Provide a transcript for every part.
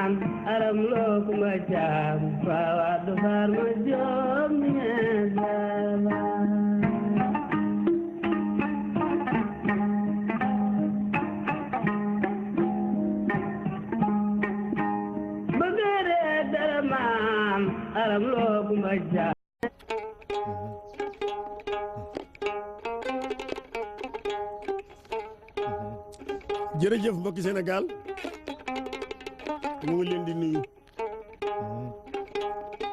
maam aram loo kuma jaam faawa du faar ma joom ñees baba bëggere dara maam aram loo kuma jaam jërëjëf mbokki Sénégal ñu ngi leen di nuyu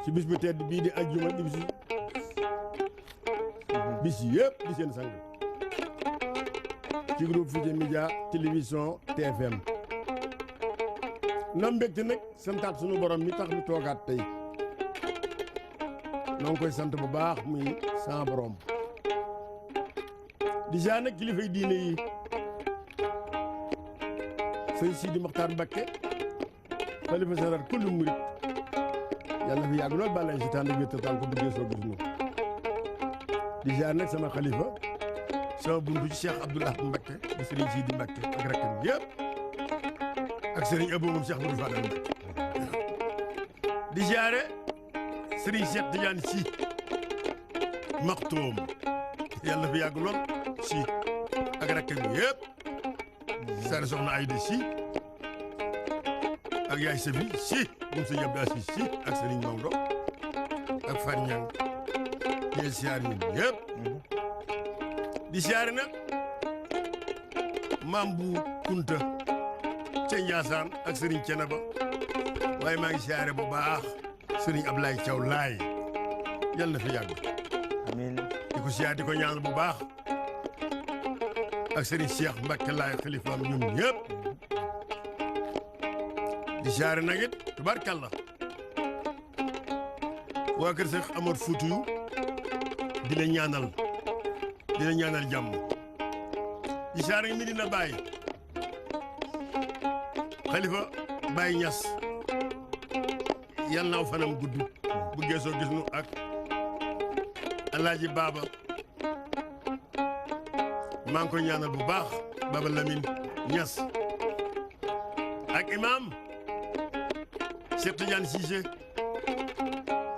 ci bis bu tedd bii di ajjuma di bis yëpp di seen sang ci groupe Futurs Médias télévision TFM na mbégte nag santaat sunu borom mi tax ñu toogaat tey noo ngi koy sant bu baax muy sa borom di jaar nag kilifay diine yi sëñ Sidi Mokhtar Mbacké xalifa général kullu murit yàlla na fi yàgg lool bàllaay si tànn bi taal ko bëggee soo gis ñu di jaar nag sama xalifa sama buntu ci Cheikh Abdoul Ahad Mbacké di sëriñ Sidi Mbacké ak rakkam yëpp ak sëriñ Abou moom Cheikh Abdou Fadal Mbacké di jaare sëriñ Cheikh Tidiane Sy Maktoum yàlla na fi yàgg lool si ak rakkam yëpp sare soxna Ayda Sy ak yaay Sabi Sy moom sëñ Abdou Aziz Sy ak sëriñ Maodo ak Fan Ñang ñee siyaar ñun ñëpp di siyaare nag maam bu Kunta ca Njaasaan ak sëriñ Cenaba waaye maa ngi siyaare bu baax sëriñ Ablaye Thiaw Laay yal na fi yàgg amiin di ko siyaare di ko ñaanal bu baax ak sëriñ Cheikh Mbacké Laay xalifaam ñun ñëpp di siyaare nag it tubaarkàlla waa kër Seex Amar Fuutiyu di la ñaanal jàmm di siyaare nag Medina Baye xalifa Baye Ñas yal naaw fanam gudd bu geesoo gis nu ak Alaaji Baaba maa ngi koy ñaanal bu baax Baba Lamine Ñas ak imam Cheikh Tidiane Cissé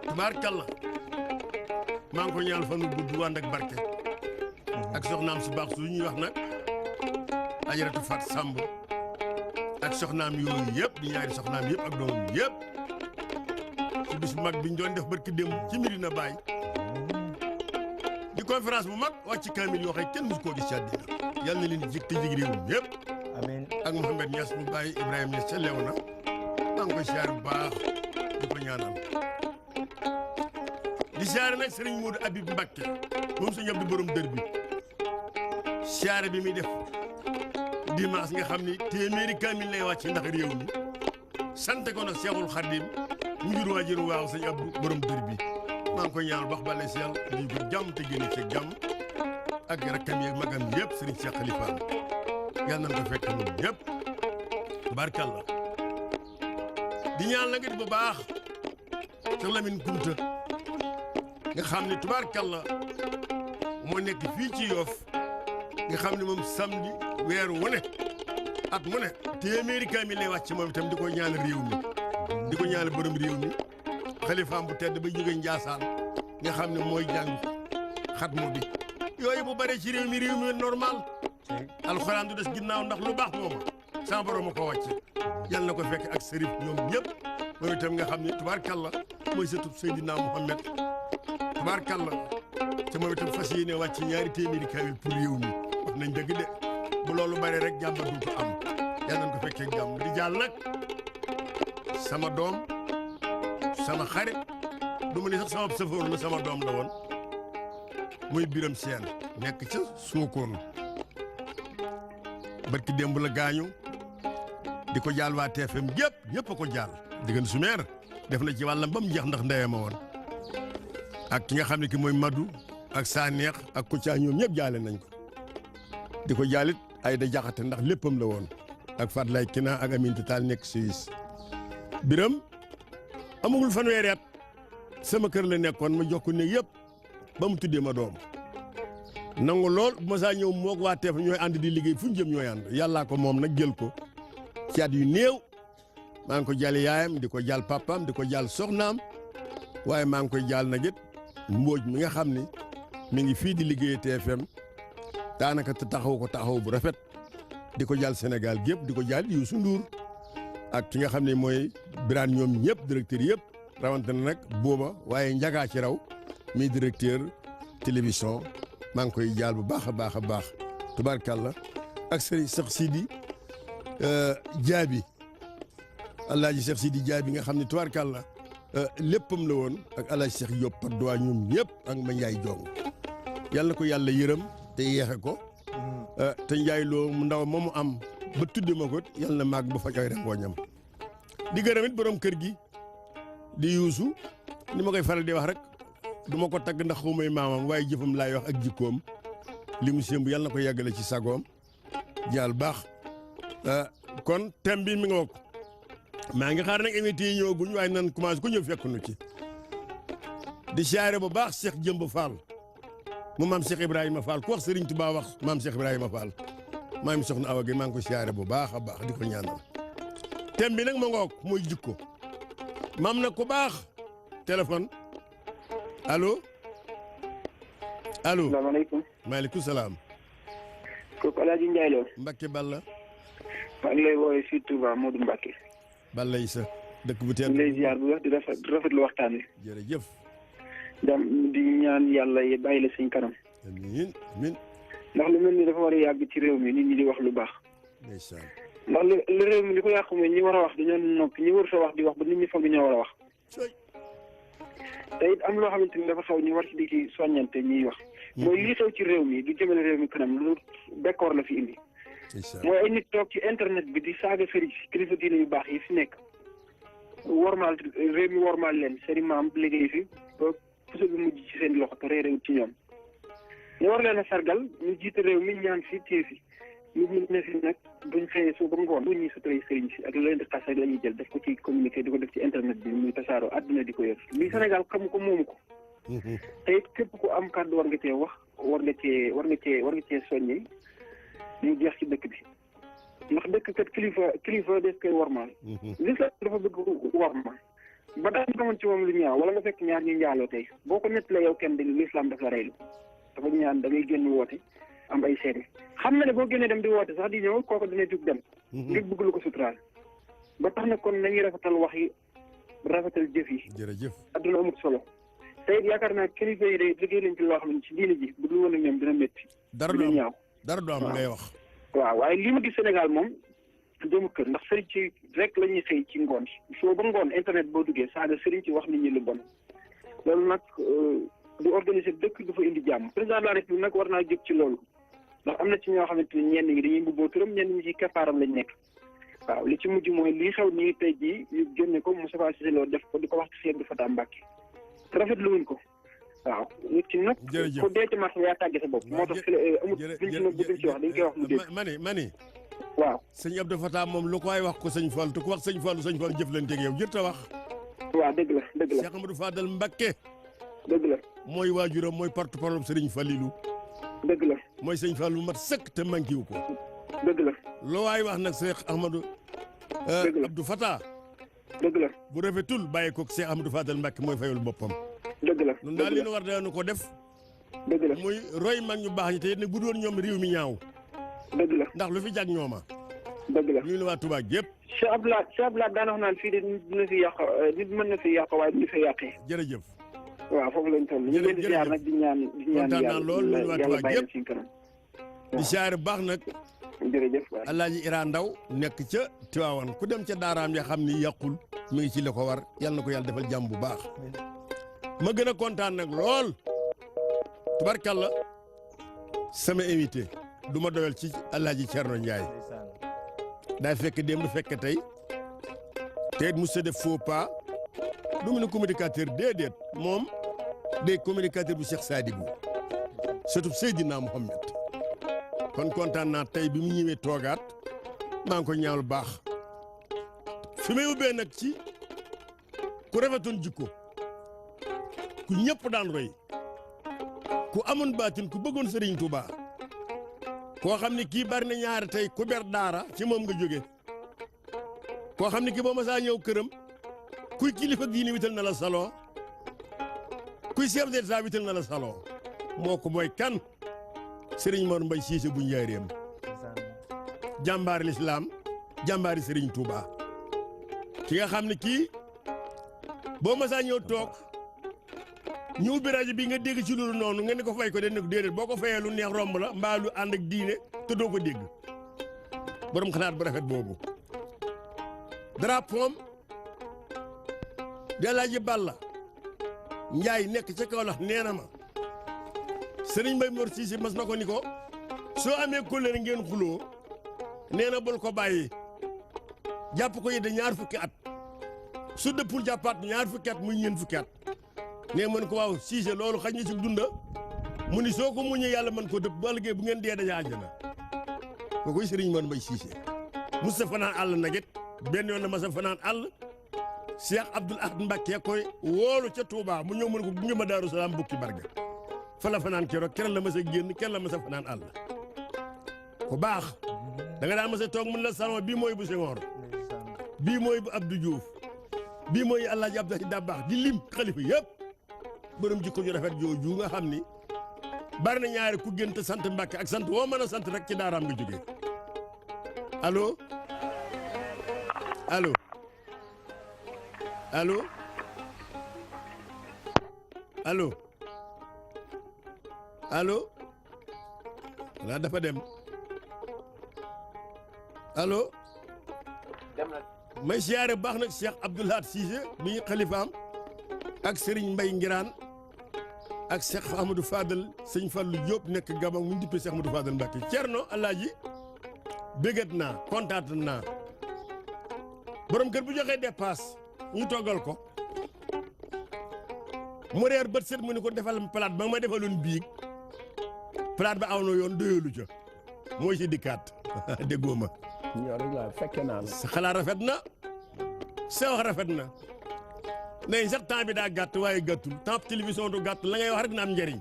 tubaarkalla maa ngi koy ñaanal fanu gudd ànd ak barke ak soxnaam su baax su ñuy wax nag Ajaratu Fat Samb ak soxnaam yooyu yëpp di ñaari soxnaam yëpp ak doomam yëpp ci bis bu mag bi ñu doon def barki démb ci Medina Baye di conférence bu mag wàcc kaamil yoo xam kenn musu koo gis ci àddina yal na leen di jig te jig réew mi yëpp amiin ak Mouhamed Niass mu bàyyi Ibrahima Niass ca Léona maa ngi koy siyaare bu baax di ko ñaanal di siyaare nag Serigne Modou Habib Mbacké moom sa ñëpp di borom dër bi siyaare bi muy def dimanche nga xam ni téeméeri kaamil lay wàcc ndax réew mi sant ko nag Cheikhul Khadim mu jur waajur waaw sëñ Abdou borom dër bi maa ngi koy ñaanal bax bale si yàlla di ko jàmm te génne ci jàmm ak rakkam yi ak magam yëpp Serigne Cheikh Khalifa yàlla nañ ko fekk ñun ñëpp barkalla di ñaan la nga di bu baax Cheikh Lamine Kunta nga xam ne tubaarkalla moo nekk fii ci Yoff nga xam ne moom samedi weeru wu ne at mu ne téeméeri kaamil lay wàcc moom itam di ko ñaanal réew mi di ko ñaanal borom réew mi xalifaam bu tedd ba jóge Njaasaan nga xam ne mooy jàng xatmu bi yooyu bu bare ci réew mi normal alxuraan du des ginnaaw ndax lu baax mooma sama borom a ko wàcce yal na ko fekk ak sërif ñoom ñëpp moom itam nga xam ne tubaarkalla mooy sëtub Seydina Muhammad tubaarkalla te moom itam fas yéene wàcc ñaari téeméeri kaamil pour réew mi wax nañ dëgg de bu loolu bare rek jàmba du ko am yal nañ ko fekkee jàmm di jàll nag sama doom sama xarit du ma ne sax sama sëfoor la sama doom la woon muy Biram Seen nekk ca Sokone barki démb la gaañu di ko jaal waa TFM ñëpp a ko jaal diggante su meer def na ci wàllam ba mu jeex ndax ndeyam a woon ak ki nga xam ne ki mooy Madou ak Saneex ak Kouthia ñoom ñëpp jaale nañ ko di ko jaalit ay da jaxate ndax léppam la woon ak Fatlay Kina ak Aminata Tall nekk Suisse Biram amagul fanweeri at sama kër la nekkoon ma jox ko ne yëpp ba mu tuddee ma doom nangu lool bu ma saa ñëw moog waa TFM ñooy ànd di liggéey fu ñu jëm ñooy ànd yàllaa ko moom nag jël ko ci at yu néew maa ngi ko jaal yaayam di ko jaal papaam di ko jaal soxnaam waaye maa ngi koy jaal nag it Mbodj mi nga xam ni mi ngi fii di liggéey TFM daanaka te taxaw ko taxaw bu rafet di ko jaal Sénégal gépp di ko jaal Youssou Ndour ak ki nga xam ne mooy Birane ñoom ñëpp directeur yëpp rawante na nag booba waaye njagaa ci raw mi directeur télévision maa ngi koy jaal bu baax a baax a baax tubaarkàlla ak sëriñ Cheikh Sidi Diaby Alaaji Cheikh Sidi Diaby nga xam ne tubaarkàlla léppam la woon ak Alaaji Cheikh Diop par doigt ñoom ñëpp ak ma Njaay jong yàlla na ko yàlla yërëm te yeexe ko te Njaay loo mu ndaw moomu am ba tudde ma ko yàlla na maag ba faj ay rangooñam di gërëm it borom kër gi di Youssou ni ma koy faral di wax rek du ma ko tagg ndax xaw may maamam waaye jëfam laay wax ak jikkoom li mu sémb yàlla na ko yàggale ci sagoom jaal baax kon thème bi mi nga wokk maa ngi xaar nag invité yi ñëwaguñ waaye nan commencé ku ñëw fekk nu ci di siyaare bu baax Cheikh Jëmb Fall mu maam Cheikh Ibrahima Fall ku wax Serigne Touba wax maam Cheikh Ibrahima Fall maa ngi soxna Awa Gueye maa ngi ko siyaare bu baax a baax di ko ñaanal thème bi nag ma nga wokk mooy jikko maam na ku baax téléphone allo allo. salaamaaleykum. maaleykum salaam. kooku El Hadj Ndiaye Lo. Mbacke Balla. maa ngi lay woowee fii Touba Modou Mbacke. Balla yi sa dëkk bu teel. di lay ziar bu wax di rafetlu waxtaan wi. jërëjëf. di ñaan yàlla bàyyi la suñ kanam. amiin amiin. ndax lu mel ni dafa war a yàgg ci réew mi nit ñi di wax lu baax. ndeysaan. ndax li réew mi li ko yàq mooy ñi war a wax dañoo noppi ñi war sa wax di wax ba nit ñi foog ñoo war a wax. te it am loo xamante ni dafa xaw ñu war ci di ci soññante ñiy wax. mooy lii xew ci réew mi du jëmale réew mi kanam lu bekkoor la fi indi. mooy ay nit toog ci internet bi di saaga sëriñ si kilifa diine yu baax yi fi nekk. wormaal réew mi wormaal leen seen i maam liggéey fi ba puso bi mujj ci seen loxo te réeréwut ci ñoom. ñu war leen a sargal ñu jiite réew mi ñaan fi téye fi nit ñi ne fi nag buñ xëyee su ba ngoon bu ñuy sutray sëriñ si ak la leen di xas ak la ñuy jël def ko ci communiqué di ko def ci internet bi muy tasaaroo àdduna di ko yor lii Sénégal xamu ko moomu ko. te it képp ku am kàddu war nga cee wax war nga cee soññee ñu jeex ci dëkk bi ndax dëkk kat kilifa des koy wormaal. l'islam dafa bëgg wormaal ba daan xamoon ci moom lu ñaaw wala nga fekk ñaar ñu njaaloo tey boo ko nettalee yow kenn dañu l'islam daf la reylu dafa ñaan da ngay génn woote am ay seede xam na ne boo génnee dem di woote sax di ñëw kooku dina jug dem. ngir bëgg lu ko suturaal ba tax na kon nañuy rafetal wax yi rafetal jëf yi. jërëjëf adduna amut solo. te it yaakaar naa kilifa yi de liggéey nañ ci loo xam ne ci diine ji bu dul woon ak ñoom dina métti. dara du am ngay wax. waaw waaye li ma gis Sénégal moom jëmu kër ndax sëriñ ci rek la ñuy xëy ci ngoon soo ba ngoon internet boo duggee saaga sëriñ ci wax nit ñi lu bon loolu nag du organiser dëkk du fa indi jàmm président de la République nag war naa jóg ci loolu ndax am na ci ñoo xamante ni ñenn ñi dañuy mbubboo turam ñenn ñi ci keppaaram lañ nekk waaw li ci mujj mooy lii xew nii tey jii ñu génne ko Moustapha Cissé Lo def ko di ko wax ci Cheikh Abdou Fatah Mbacké rafetlu wuñ ko waaw nit ci nag ko dee ci marché yaa tàgge sa bopp moo tax amut buñ ci nag buñ ci wax dañ koy wax mu dégg mani waaw sëñ Abdou Fatah moom lu ko waay wax ko sëñ Fall te ku wax sëñ Fall jëflanteeg yow jërta wax waaw dëgg la Cheikh Amadou Fadal Mbacké dëgg la mooy waajuram mooy porte-parole Sëriñ Fallilu dëgg la mooy sëñ Fall lu mat sëkk te manqué wu ko dëgg la loo waay wax nag Cheikh Amadou Abdou Fatah dëgg la bu rafetul bàyyi ko Cheikh Amadou Fadal Mbacké mooy fayul boppam dëgg la nun daal li nu war dañu ko def dëgg la muy roy mag ñu baax ñi te ne bu doon ñoom réew mi ñaaw dëgg la ndax lu fi jag ñooma dëgg la ñu la waa Touba gépp Cheikh Abdoulaye daana wax naan fii de nit dina fi yàq nit mën na fi yàq waaye du fi yàqee jërëjëf waaw foofu lañ toll ñu leen di ziar nag di ñaan kontaan naa lool ñu waa Touba gépp ci kanam di siyaare baax nag jërëjëf waay Alaaji Ira Ndaw nekk ca Tiwaawan ku dem ca daaraam ya xam ni yàqul mi ngi ci li ko war yàlla na ko yàlla defal jàmm bu baax ma gën a kontaan nag lool tubarkalla sama invité du ma doyal ci Alaaji Cerno Njaay daay fekk démb fekk tey te it mu sa def faux pas du mu ne communicateur déedéet moom day communicateur bu Cheikh Sadibou surtout Seydina Mohamed kon kontaan naa tey bi mu ñëwee toogaat maa ngi ko ñaawlu baax fi may ubbee nag ci ku rafetoon jikko ku ñëpp daan roy ku amoon baatin ku bëggoon Serigne Touba koo xam ne kii bari na ñaari tey ku ber daara ci moom nga jóge koo xam ne ki boo ma saa ñëw këram kuy kilifa diini wital na la salon kuy chef d'état wital na la salon moo ko mooy kan Serigne Mor Mbaye Cissé bu Njaaréem jàmbaari lislaam jàmbaari Serigne Touba ki nga xam ne kii boo ma saa ñëw toog ñu ubbi rajo bi nga dégg ci loolu noonu nga ne ko fay ko de ne ko déedéet boo ko fayee lu neex romb la mbaa lu ànd ak diine te doo ko dégg borom xalaat bu rafet boobu drapeau di Alaaji Balla Njaay nekk ca Kaolack nee na ma Serigne Mbaye Mor Cissé mas na ko ni ko soo amee kóllëre ngeen xuloo nee na bul ko bàyyi jàpp ko yedde ñaar fukki at su dëppul jàppaat ñaar fukki at muy ñeen fukki at nee mën ko waaw Cissé loolu xañ na ci dunda mu ni soo ko muñee yàlla mën ko dëpp bu ëllëgee bu ngeen dee daja àjjana ko koy Serigne Mor Mbaye Cissé musta fanaan àll nag it benn yoon la ma sa fanaan àll Cheikh Abdoul Ahad Mbacké koy woolu ca Touba mu ñëw mën ko gunge ma Daaru Salaam bukki barga fa la fanaan keroog kenn la ma sa génn kenn la ma sa fanaan àll ku baax da nga daan ma sa toog mun la salon bii mooy bu Senghor bii mooy bu Abdou Diouf bii mooy Alaaji Abdou Dabakh di lim xalifa yëpp borom jikko ju rafet jooju nga xam ni bari na ñaari ku gën te sant Mbacké ak sant woo mën a sant rek ci daaraam nga jógee allo allo allo allo allo wala dafa dem allo may siyaare baax nag Cheikh Abdoul Ahad Cissé mi xalifaam ak Serigne Mbaye Ngiraan ak Cheikh Amadou Fadel sëñ Fallou Diop nekk Gabon mu dippee Cheikh Amadou Fadel Mbacké Cerno Alaaji bégat naa kontaan naa borom kër bu joxee dépasse ñu toggal ko mu reer bët set mu ni ko defal palaat ba ma defaloon biig palaat ba aw na yoon doyalu ca mooy ci dikkaat déggoo ma ñoo rek laa fekke naa la sa xalaat rafet na sa wax rafet na nañ sax temps bi daa gàtt waaye gàttul temps télévision du gàtt la ngay wax rek na am njëriñ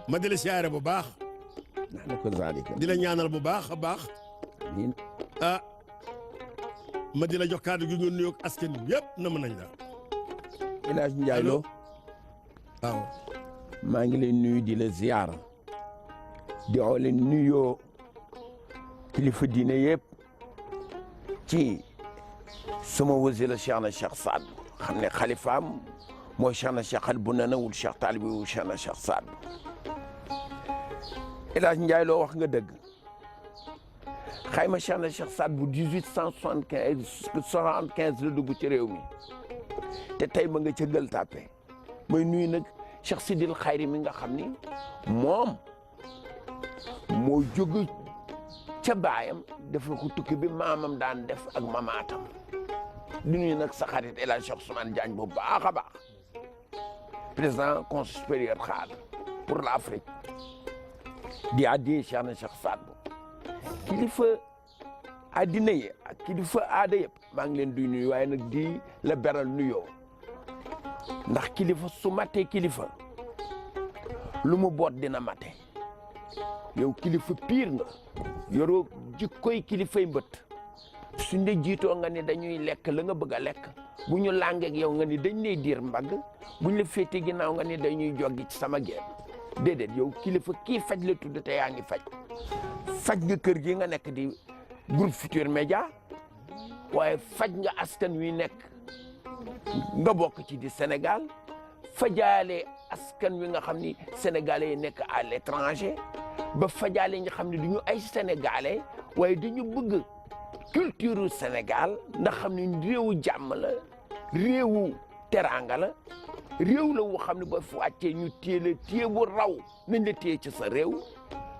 ma di la siyaare bu baax di la ñaanal bu baax a baax ah ma di la jox kàddu gi nga nuyoog askan wi yëpp na mën nañ la. El Hadj Ndiaye Lo waaw maa ngi lay nuyu di la ziyaara di xoole nuyoo kilifa diine yëpp ci sama wasila Cheikh na Cheikh Saad xam ne xalifaam mooy Cheikh na Cheikh Al-Bunana wul Cheikh Talibi wul Cheikh na Cheikh Saad El Hadj Ndiaye Lo wax nga dëgg xayma Cheikh na Cheikh Saad bu 1875 la dugg ci réew mi te tey ma nga ca Gueule Tapée mooy nuyu nag Cheikh Sidil Khayri mi nga xam ni moom moo jóge ca baayam defal ko tukki bi maamam daan def ak mamaatam di nuyu nag sa xarit El Hadj Cheikh Ousmane Diagne bu baax a baax président conseil supérieur xaar pour l'Afrique di addi Cheikh na Cheikh Saad bu kilifa addina yi ak kilifa aada yëpp maa ngi leen di nuyu waaye nag di la beral nuyoo ndax kilifa su matee kilifa lu mu boot dina mate yow kilifa piir nga yoroo jikkoy kilifay mbët suñ la jiitoo nga ni dañuy lekk la nga bëgg a lekk bu ñu làngeeg yow nga ni dañ lay diir mbagg buñ la féete ginnaaw nga ni dañuy joggi ci sama geen déedéet yow kilifa kii faj la tudd te yaa ngi faj nga kër gi nga nekk di groupe Futurs Médias waaye faj nga askan wi nekk nga bokk ci di Sénégal fajaale askan wi nga xam ni sénégalais yi nekk à l'étranger ba fajaale ñi nga xam ne du ñu ay sénégalais waaye dañu bëgg culture Sénégal ndax xam ne réewu jàmm la réewu teraanga la réew la woo xam ne ba fu wàccee ñu téye la téye bu raw nañ la téye ci sa réew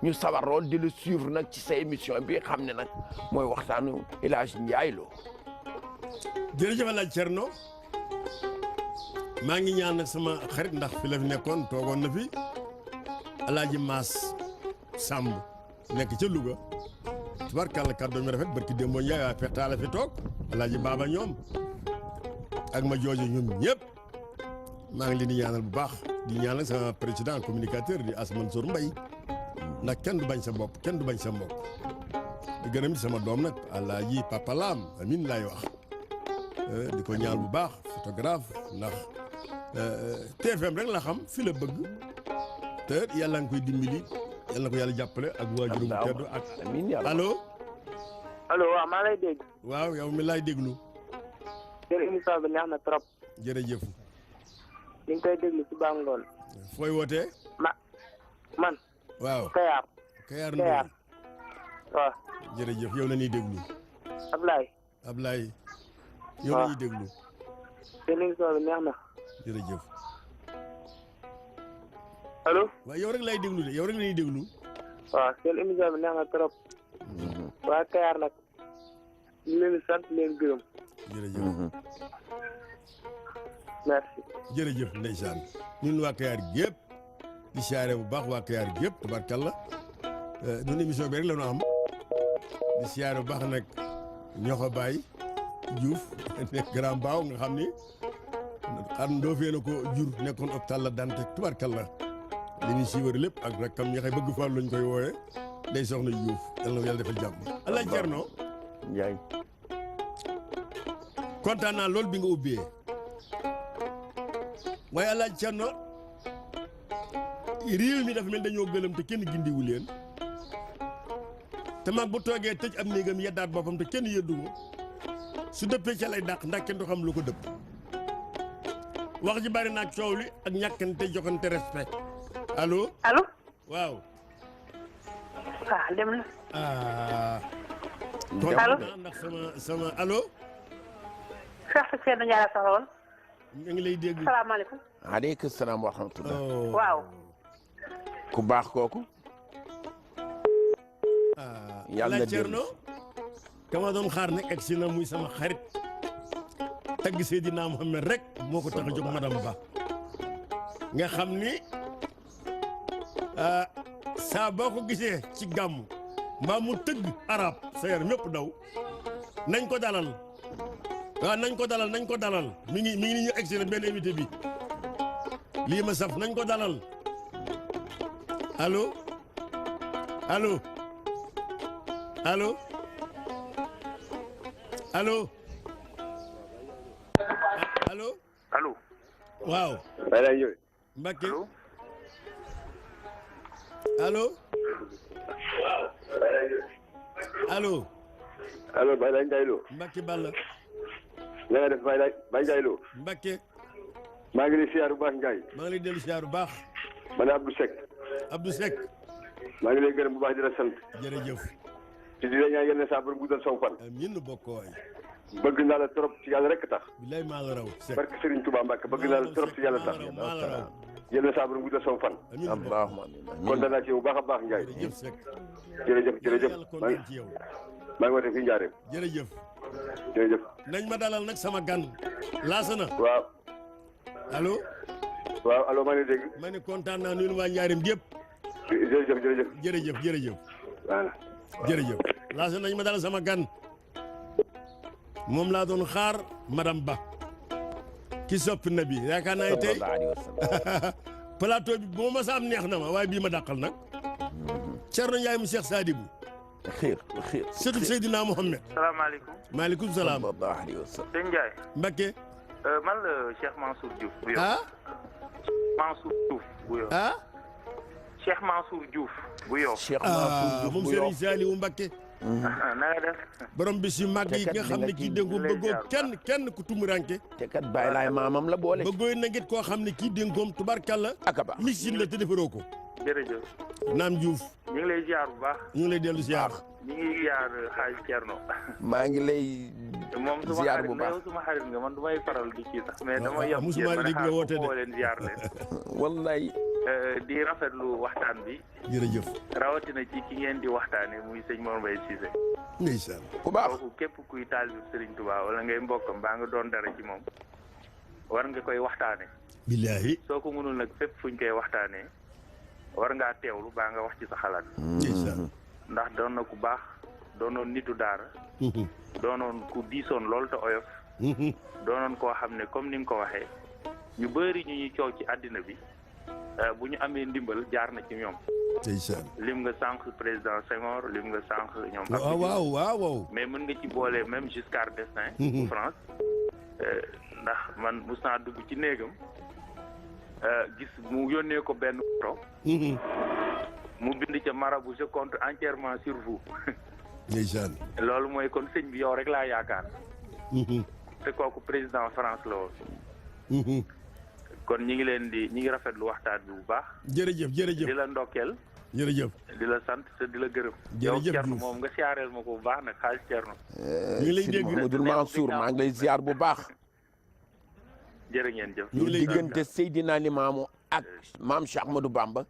ñu sawar lool di la suivre nag ci sa émission bi xam ne nag mooy waxtaanu El Hadj Ndiaye Lo. jërëjëf El Hadj Thierno maa ngi ñaan nag sama xarit ndax fi la fi nekkoon toogoon na fi El Hadj Mass Samb nekk ca Louga tubarkàlla kàddu mi rafet barki Demba Ndiaye waa Peta la fi toog El Hadj Baba ñoom ak ma jooju ñoom ñëpp maa ngi leen di ñaanal bu baax di ñaanal sama président communicateur di Asman Sour Mbaye ndax kenn du bañ sa bopp kenn du bañ sa mbokk di gërëm sama doom nag Alaaji Papa Lam amin laay wax di ko ñaan bu baax photographe ndax TFM rek la xam fi la bëgg te yàlla nga koy dimbali yàlla na ko yàlla jàppale ak waajuru mu tedd ak allo allo waaw maa lay dégg. waaw yow mi laay déglu seen émission bi neex na trop. jërëjëf ñu ngi koy déglu ci baa ngoon. fooy wootee man waaw Kayar Ndoye waaw jërëjëf yow la ñuy déglu Ablaye yow la ñuy déglu seen émission bi neex na. jërëjëf allo waaw yow rek lay déglu de yow rek la ñuy déglu waaw seen émission bi neex na trop. waa Kayar nag ñu leen di sant leen gërëm. jërëjëf merci. jërëjëf ndeysaan ñun waa Kayar gépp di siyaare bu baax waa Kayar gépp tabarkalla ñun émission bi rek la ñu am di siyaare bu baax nag ñoxo Baye Diouf nekk Grand Mbao nga xam ni xam ndoo fee na ko jur nekkoon hôpital la dante tabarkalla li ñuy siiwar lépp ak rakkam ñi xëy bëgg Fall lañ koy wooye day soxna Diouf yàlla na yàlla defal jàmm Allah Cerno Njaay kontaan naa lool bi nga ubbee waaye Allah Cerno réew mi dafa mel dañoo gëlëm te kenn gindiwu leen te mag bu toogee tëj am néegam yeddaat boppam te kenn yeddu ko su dëppee ca lay dàq ndax kenn du xam lu ko dëpp wax ji bari naag coow li ak ñàkkante joxante respect allo waaw dem na. allo ndax sama allo Cheikh Seydou Ndiaye la soxla woon. ñu ngi lay dégg. salaamaaleykum. aleykum salaam wa rahmatullah. waaw. ku baax kooku. yàlla na Cerno kama doon xaar nag egsi na muy sama xarit tagg Seydina Muhammad rek moo ko tax a jóg madame Ba nga xam ni saa boo ko gisee ci gàmm mbaa mu tëgg arab sa yaram mépp daw nañ ko dalal waaw nañ ko dalal mi ngi ni ñu egsi na benn invité bi lii ma saf nañ ko dalal allo allo allo allo allo allo. waaw Baye Laye Ndoye. Mbacké allo allo allo Baye Laye Ndiaye Lo. Mbacké Balla na nga def Baye Ndiaye Lo. Mbacké maa ngi lay siyaar bu baax Ndiaye. maa ngi lay dellu siyaar bu baax man Abdou Seck. Abdou Seck maa ngi lay gërëm bu baax di la sant. jërëjëf ci di la ñaan yal na saa bu guddal soo fan. amiin bokk waay bëgg naa la trop ci yàlla rek tax. billaay maa la raw Seck barke Serigne Touba Mbacke bëgg naa la trop ci yàlla tax. maa la raw yal na saa bu guddal soo fan. amiin allahumma kontaan naa ci yow bu baax a baax Ndiaye. jërëjëf Seck jërëjëf yàlla kontaan ci yow maa ngi woote fii Ndiarème. jërëjëf jërëjëf. nañ ma dalal nag sama gan laasana waaw. allo waaw allo maa ngi lay dégg. ma ne kontaan naa nuyu waa Njaareem gépp jërëjëf. voilà jërëjëf laasana nañ ma dalal sama gan moom laa doon xaar madame Ba ki soppi na bi yaakaar naa ne tey plateau bi bu ma sa am neex na ma waaye bii ma dàqal nag Cerno Njaay mu Cheikh Sadibou xiir sëtub Seydina Mohamed salaamaaleykum. maaleykum salaam sallallahu alayhi wa sallam. sëñ Ndiaye. Mbacké man la Cheikh Mansour Diouf. bu yow Mansour Diouf bu yow. Cheikh Mansour Diouf bu yow. Cheikh Mansour Diouf moom bu yow Serigne Saliou Mbacké na nga def. borom bis yu màgg yi nga xam ne kii dénkoom bëggoo kenn ku tumuranke te kat Baye Laye maamam la boole. bëggoo na ngit koo xam ne kii dénkoom tubarkalla akaba mixine la te defaroo ko jërëjëf. naam Diouf ñu ngi lay ziar bu baax. ñu ngi lay dellu ziar ñu ngi ziar xaaj Thierno. maa ngi lay moom suma ziar xarit bu nga baax yow suma xarit nga man du may faral di kii sax mais dama waaw yem musuma dégg nga woote de leen ziar leen. wallaay di rafetlu waxtaan bi jërëjëf rawatina ci ki ngeen di waxtaane muy sëñ Mor Mbaye Cissé. ndeysaan ku baax kooku képp kuy taalibu Serigne Touba wala ngay mbokkam baa nga doon dara ci moom war nga koy waxtaane billaahi soo ko mënul nag fépp fuñ koy waxtaanee war ngaa teewlu baa nga wax ci sa xalaat. ndeysaan ndax doon na ku baax doonoon nitu daara. doonoon ku diisoon lool te oyof. doonoon koo xam ne comme ni nga ko waxee ñu bëri ñu ñuy coow ci àddina bi bu ñu amee ndimbal jaar na ci ñoom ndeysaan. lim nga sànq président Senghor lim nga sànq ñoom. waaw. mais mën nga ci boole même Giscard d'Estaing. bu France. ndax man mos naa dugg ci néegam gis mu yónnee ko benn photo. mu bind ca marabout je compte entièrement sur vous. ndeysaan. loolu mooy kon sëñ bi yow rek laa yaakaar. te kooku président France la woon. kon ñi ngi rafetlu waxtaan bi bu baax. jërëjëf di la ndokkeel. jërëjëf di la sant te di la gërëm. jërëjëf yow Thierno moom nga siyaareel ma ko bu baax nag xaalis Thierno. ñu ngi lay dégg Mamadou Mansour maa ngi lay ziar bu baax. jërë ngeen jëf. ñu ngi lay diggante Seydina Limaamu ak maam Cheikh Ahmadou Bamba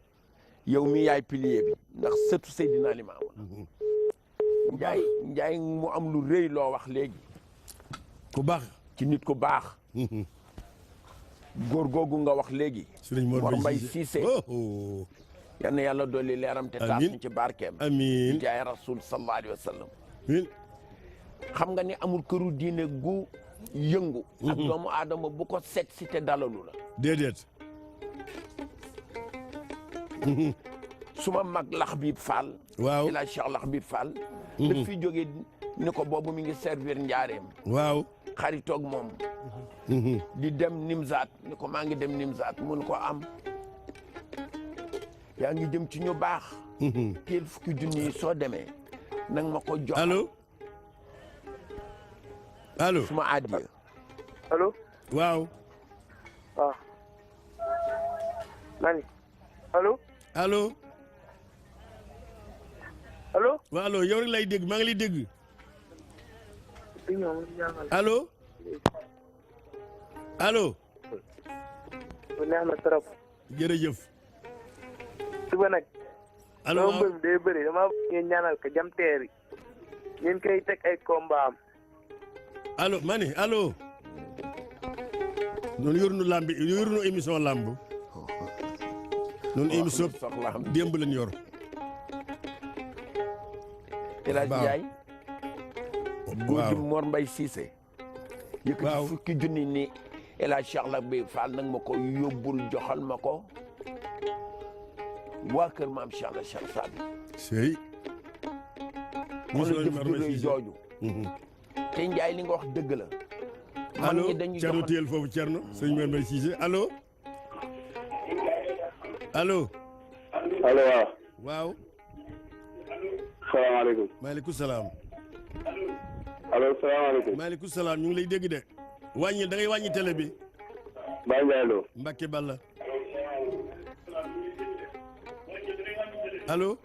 yow mi yaay pilier bi ndax sëtu Seydina Limaamu la. Njaay mu am lu rëy loo wax léegi. ku baax ci nit ku baax. góor googu nga wax léegi. Sëriñ Mor Mbaye Cissé. yal na yàlla dolli leeram te taas ñu ci barkeem. amiin jaay rasul sallallahu alayhi wa sallam. amiin. xam nga ni amul këru diine gu yëngu. ak doomu aadama bu ko seet si te dalalu la. déedéet. suma mag lax biib Fall. waaw El Hadj Cheikh lax biib Fall. daf fi jógee ni ko boobu mi ngi servir njaareem. waaw. xaritoog moom. di dem Nimzaat ni ko maa ngi dem Nimzaat mun ko am. yaa ngi jëm ci ñu baax. teel fukki junni yi soo demee nang ma ko jox. allo. suma adiya. allo. waaw. waaw. mani. allo. allo. allo. waaw allo yow rek lay dégg maa ngi lay dégg. allo. allo. bu neex na trop. jërëjëf. suba nag. allo waaw mbër mi day bëri dama ngeen ñaanal ko jam teeri ngeen koy teg ay combat am. allo mani allo. noonu yorunu lamb yorunu émission lamb. noonu émission démb lañ yor. El Hadj Ndiaye. góor gi Mor Mbaye Cissé. waaw yëkkati fukki junni ni El Hadj Cheikh Lac bi Fall nag ma ko yóbbul joxal ma ko waa kër maam Cheikh la Cheikh Sabi. sey. xoolal jëf ju rëy jooju. te Ndiaye li nga wax dëgg la. allo Thierno téyel foofu Thierno sëñ Mor Mbaye Cissé allo. allo. allo waaw. waaw. salaamaaleykum. maaleykum salaam. allo salaamaaleykum. maaleykum salaam ñu ngi lay dégg de. wàññil da ngay wàññi télé bi. Baye Ndiaye Lo. Mbacke Balla. allo.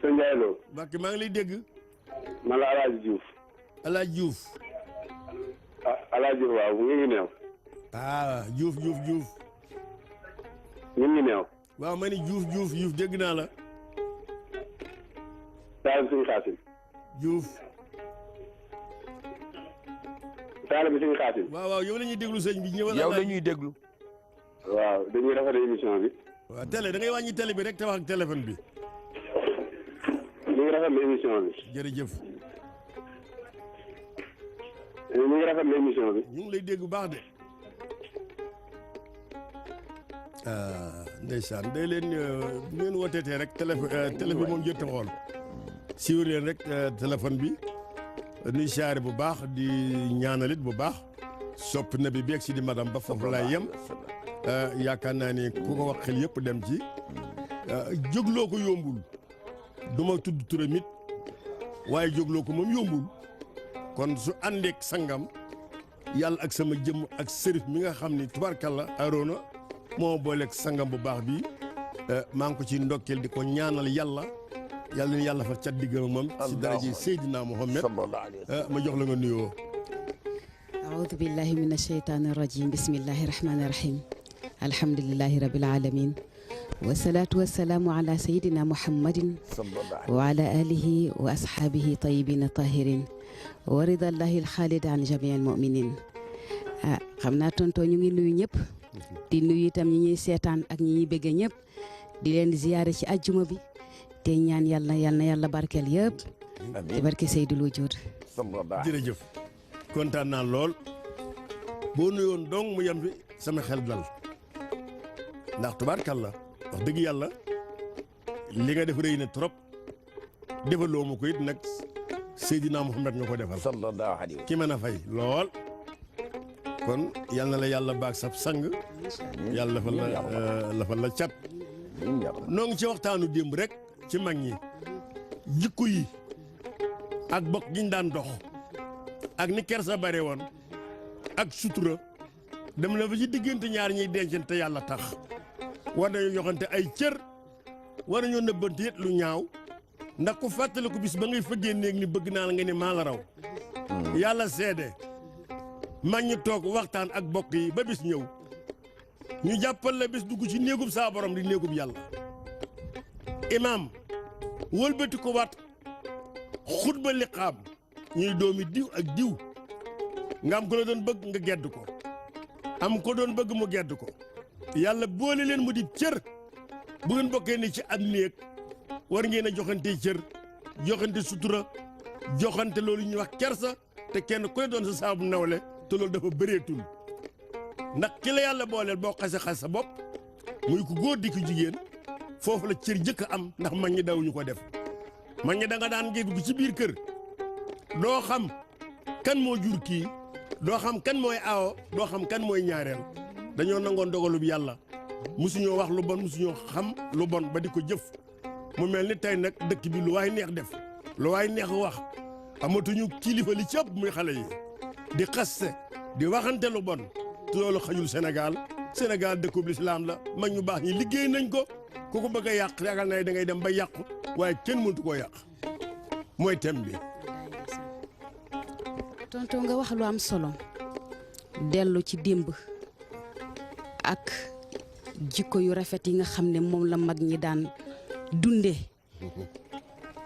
sëñ Ndiaye Lo. Mbacke maa ngi lay dégg. man la El Hadj Diouf. El Hadj Diouf. ah El Hadj Diouf waaw ñu ngi neew. ah Diouf. ñu ngi neew. waaw ma ni Diouf dégg naa la. Taalib Sëñ Xaasim. Diouf. Taalib Sëñ Xaasim. waaw yow la ñuy déglu sëñ bi ñëwal. yow la ñuy déglu. waaw dañuy rafetlu émission bi. waaw télé da ngay wàññi télé bi rek te wax ak téléphone bi. ñu ngi rafetlu émission bi. jërëjëf. ñu ngi rafetlu émission bi. ñu ngi lay dégg bu baax de. ndeysaan day leen bu ngeen wooteetee rek télé bi moom jot a xool. siiw leen rek téléphone bi. nuy siyaare bu baax di ñaanalit bu baax. sopp na bi beeg si di madame ba foofu laay yem. yaakaar naa ne ku ko wax xel yëpp dem ci. jógloo ko yombul. du ma tudd turam it waaye jógloo ko moom yombul. kon su àndeek sangam yàlla ak sama jëmm ak sërif mi nga xam ni tubarkalla Arona moo booleeg sangam bu baax bi maa ngi ko ci ndokkeel di ko ñaanal yàlla na yàlla fa cat diggam moom si daraje Seydina Mohamed ma jox la nga nuyoo. aoudu billahi min asheytaani rajim bismillahi rahmani rahim alhamdulilahi rabil alamin wasalaatu wasalaamu ala sayidina muhammadin wa ala alihi wa ashaabihi tayyibina tahirin wa ridallahi alxaalid an jamii almuminin xam naa tonto ñu ngi nuyu ñëpp di nuyu itam ñi ñuy seetaan ak ñi ñuy bëgge ñëpp di leen ziyaare ci ajjuma bi te ñaan yàlla barkeel yëpp ci barke Seydul Wujud. jërëjëf kontaan naa lool boo nuyoon dong mu yem fi sama xel dal ndax tubaarkàlla wax dëgg yàlla li nga def rëy na trop defaloo ma ko it nag Seydina Muhammad nga ko defal sallallahu alayhi wa ki mën a fay lool kon yal na la yàlla baag sab sang yàlla lafal la cat noo ngi ci waxtaanu démb rek ci mag ñi jikko yi ak bokk giñ daan dox ak ni kersa bare woon ak sutura dem na fa ci diggante ñaar ñiy dencante yàlla tax war nañu joxante ay cër war nañoo nëbbante it lu ñaaw ndax ku fàttaliku bis ba ngay fëggee néeg ni bëgg naa la nga ne maa la raw yàlla seede mag ñi toog waxtaan ak bokk yi ba bis ñëw ñu jàppal la bis dugg ci néegub saa borom di néegub yàlla imaam wëlbati ko waat xutba liqaam ñuy doomi diw ak diw nga am ko la doon bëgg nga gedd ko am ko doon bëgg mu gedd ko yàlla boole leen mu di cër bu ngeen bokkee ni ci ab néeg war ngeen a joxante cër joxante sutura joxante loolu ñuy wax kersa te kenn ku ne doon sa saabu nawle te loolu dafa bëreetul ndax ki la yàlla booleel boo xase sa bopp muy ku góor di ku jigéen foofu la cër jëkk am ndax mag ñi dawuñu ko def mag ñi da nga daan ngeen dugg ci biir kër doo xam kan moo jur kii doo xam kan mooy aawo doo xam kan mooy ñaareel dañoo nangoon dogalub yàlla musuñoo wax lu bon musuñoo xam lu bon ba di ko jëf mu mel ni tey nag dëkk bi lu waay neex def lu waay neex wax amatuñu kilifa li ci ëpp muy xale yi di xaste di waxante lu bon te loolu xajul Sénégal dëkkub lislaam la mag ñu baax ñi liggéey nañ ko ku ko bëgg a yàq ragal na da ngay dem ba yàqu waaye kenn mëntu koo yàq mooy thème bi. tonton nga wax lu am solo dellu ci démb ak jikko yu rafet yi nga xam ne moom la mag ñi daan dunde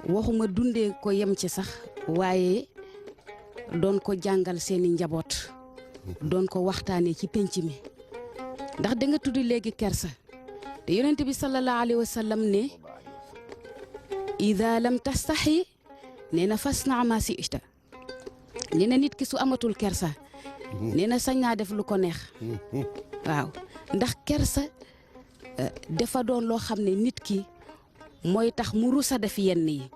waxuma dunde ko yem ci sax waaye doon ko jàngal seeni njaboot doon ko waxtaanee ci penc mi ndax da nga tudd léegi kersa te yonent bi sallallahu alayhi wa sallam ne ida lam tastaxi nee na fasna ma si ita nee na nit ki su amatul kersa nee na sañ naa def lu ko neex waaw ndax kersa dafa doon loo xam ne nit ki mooy tax mu rusa def yenn yi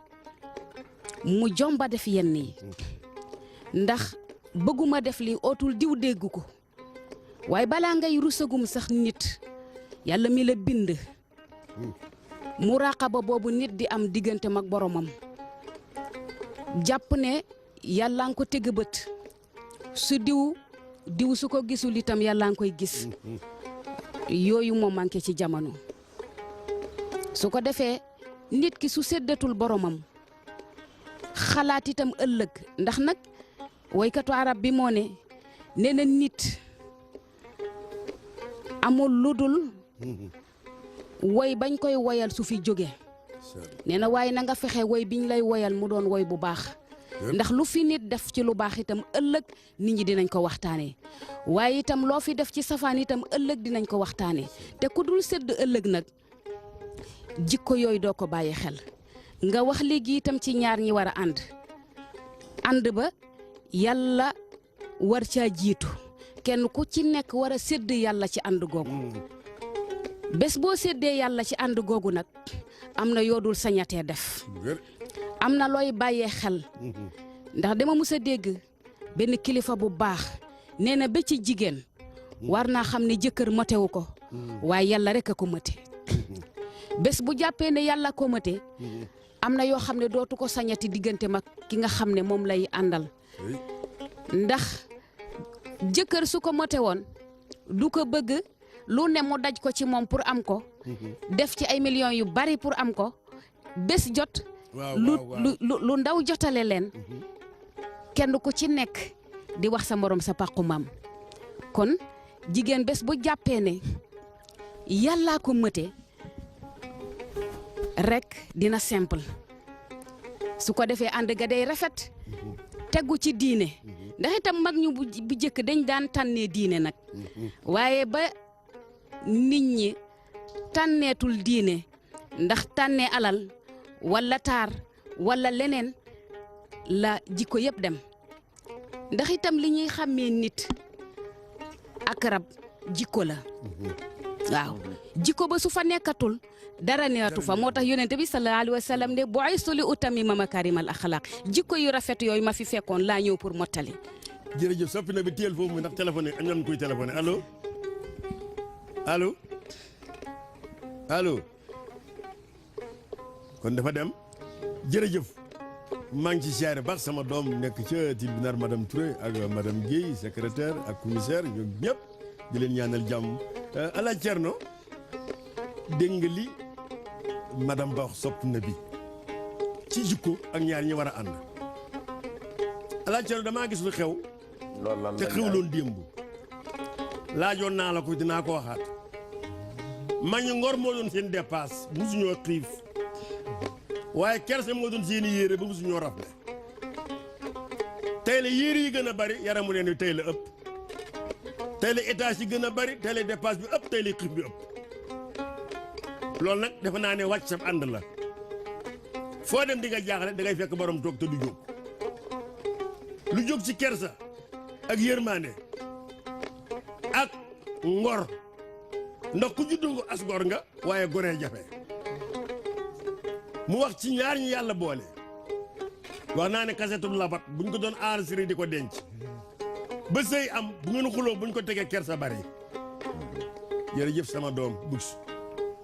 mu jomba def yenn yi ndax bëgguma def li ootul diw dégg ko waaye balaa ngay rusagum sax nit yàlla mi la bind muraqaba boobu nit di am diggante mag boromam jàpp ne yàlla nga ko teg bët su diw su ko gisul itam yàlla nga koy gis yooyu moo manqué ci jamono su ko defee nit ki su seddatul boromam xalaat itam ëllëg ndax nag woykatu arab bi moo ne nee na nit amul ludul woy bañ koy woyal su fi jóge nee na waaye na nga fexe woy biñ lay woyal mu doon woy bu baax ndax lu fi nit def ci lu baax itam ëllëg nit ñi dinañ ko waxtaanee waaye itam loo fi def ci safaan itam ëllëg dinañ ko waxtaanee te ku dul sedd ëllëg nag jikko yooyu doo ko bàyyi xel nga wax léegi itam ci ñaar ñi war a ànd ba yàlla war caa jiitu kenn ku ci nekk war a sédd yàlla ci ànd googu bés boo séddee yàlla ci ànd googu nag am na yoodul sañatee def am na looy bàyyee xel ndax dama mus a dégg benn kilifa bu baax nee na ba ci jigéen war naa xam ne jëkkër motewu ko waaye yàlla rek a ko mote bés bu jàppee ne yàlla ko mote am na yoo xam ne dootu ko sañati diggante mag ki nga xam ne moom lay àndal ndax jëkkër su ko mote woon du ko bëgg lu ne mu daj ko ci moom pour am ko def ci ay millions yu bari pour am ko bés jot lu ndaw jotale leen kenn ku ci nekk di wax sa morom sa pàqu maam kon jigéen bés bu jàppee ne yàllaa ko mëte rek dina simple su ko defee ànd ga day rafet tegu ci diine ndax itam mag ñu bu jëkk dañ daan tànnee diine nag waaye ba nit ñi tànneetul diine ndax tànnee alal walla taar walla leneen la jikko yëpp dem ndax itam li ñuy xàmmee nit ak rab jikko la waaw jikko ba su fa nekkatul dara neatu fa moo tax yonente bi sallallahu alayhi wa sallam ne bu'istu li utammima makarimal axlaq jikko yu rafet yooyu ma fi fekkoon laa ñëw pour mottali. jërëjëf soppi na bi téel foofu mu ndax téléphoné am nañu koy téléphoné allo allo allo kon dafa dem jërëjëf maa ngi ci siyaare baax sama doom nekk ca tribunal madame Touré ak madame Guèye secrétaire ak commissaire ñoom ñëpp di leen ñaanal jàmm ala Thierno dégg nga li madame Ba sopp na bi ci jikko ak ñaar ñi war a ànd ala Thierno damaa gis lu xew te xewloon démb laajoon naa la ko dinaa ko waxaat ma ñu ngor moo doon seen dépasse musuñoo xiif waaye kerse moo doon seen i yére ba musuñoo rafle tey la yére yi gën a bari yaramu leen wi tey la ëpp tey la étage yi gën a bari tey la dépasse bi ëpp tey la xiif bi ëpp loolu nag defe naa ne wàcc sam ànd la foo dem di nga jaaxle da ngay fekk borom toog te du jóg lu jóg ci kersa ak yërmande ak ngor ndax ku juddu nga as gor nga waaye goree jafe mu wax ci ñaar ñi yàlla boole wax naa ne kasetul labat buñ ko doon enregistré di ko denc ba sëy am bu ngeen xuloo buñ ko tegee kersa bari jërëjëf sama doom Bouks